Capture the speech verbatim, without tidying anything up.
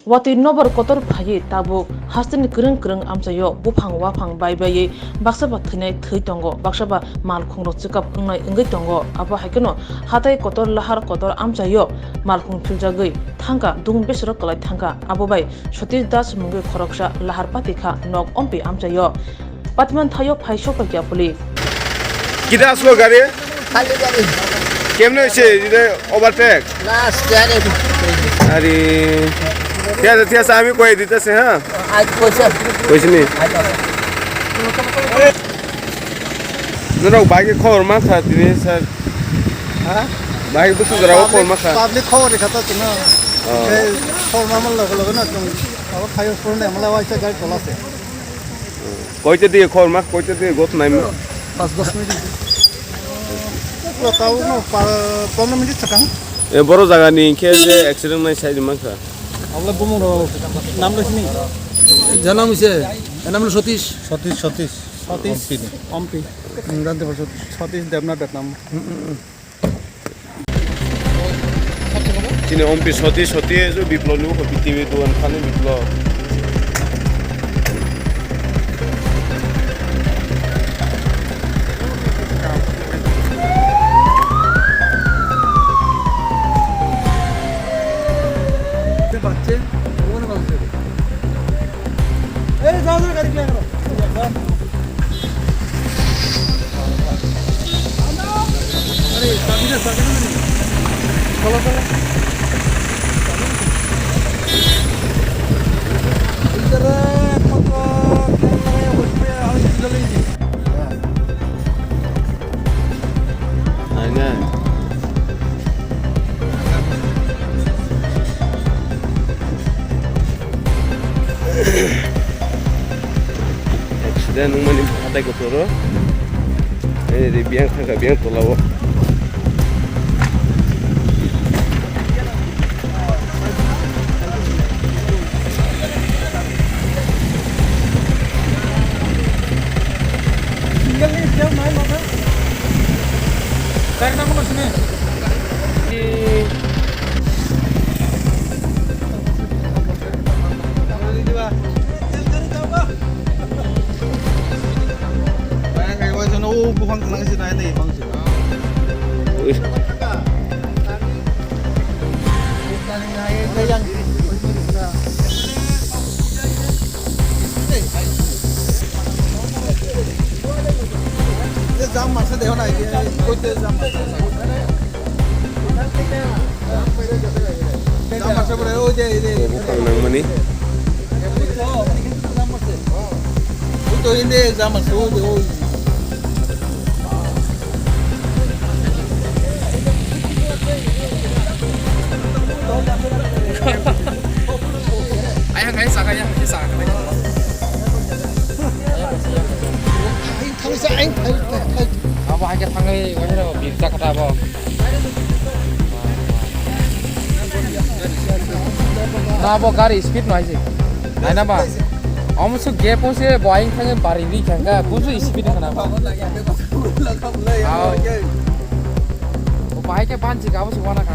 Watwi nokbar kotor phaiwi tabuk hasteni kwrwng kwrwng amchaio buphang waphang bai baiwi baksa ba thwinai thwi tongo, baksa ba malkhungrok chwkap wngnai wngwi tongo. Abo hai kheno hatai kotor lahar kotor amchaio malkhung philjagwi thangkha, dung besero kwlai thangkha. Abo bai Satish Das mungwi khoroksa lahar pati kha nok ompi amchaio. Patiman thaio phai sokphaikha police. কিটা আসলো গাড়ি? খালি গাড়ি। কেমনে হয়েছে? এটা ওভারটেক? না, স্টিয়ারিং। আরে, ঠিক আছে, ঠিক আছে, আমি কয়ে দিতেছি, হ্যাঁ? আজ পয়সা। কইছিনি? আজ আছে। Norok bai khe khobor ma kha tini, sir? Ha? Bai khe bwswk jora o khobor ma kha? Public khobor rikha to tini. Oh. Khobor ma man logo logo na tong. Abo khayo phone de mala waisa gari tola se. Koita diye khor ma, koita diye got nai ma. Pas dos minit. Tau no, pa-, pondro minit sakang. E boro jaga ni khe je accident nai sai ma kha. Abla bumung ro nam lo sini. Janam ise, enam lo Satish. Satish, Satish. Satish. Ompi ni. Ompi. Hmm, jante pa Satish. Satish Debnath Debnath nam. Chini ompi soti soti ejo Biplop ni uko B T V dogan khani Biplop. Aina. Accident wngmani hatai kotoro. Ani ri biyang thangkha biyang tola o. Buphang nangmani. Ayang, ayang, sakaya, sakaya. Abo hai khe thangwi waisa birta kata abo. Na abo gari speed no hai se. Hai na ba? Omo su gap o se bo ayang thangwi bari ri thangkha, busu speed khana ba. Aw. O bahai khe banchi ka, abo se wana ka.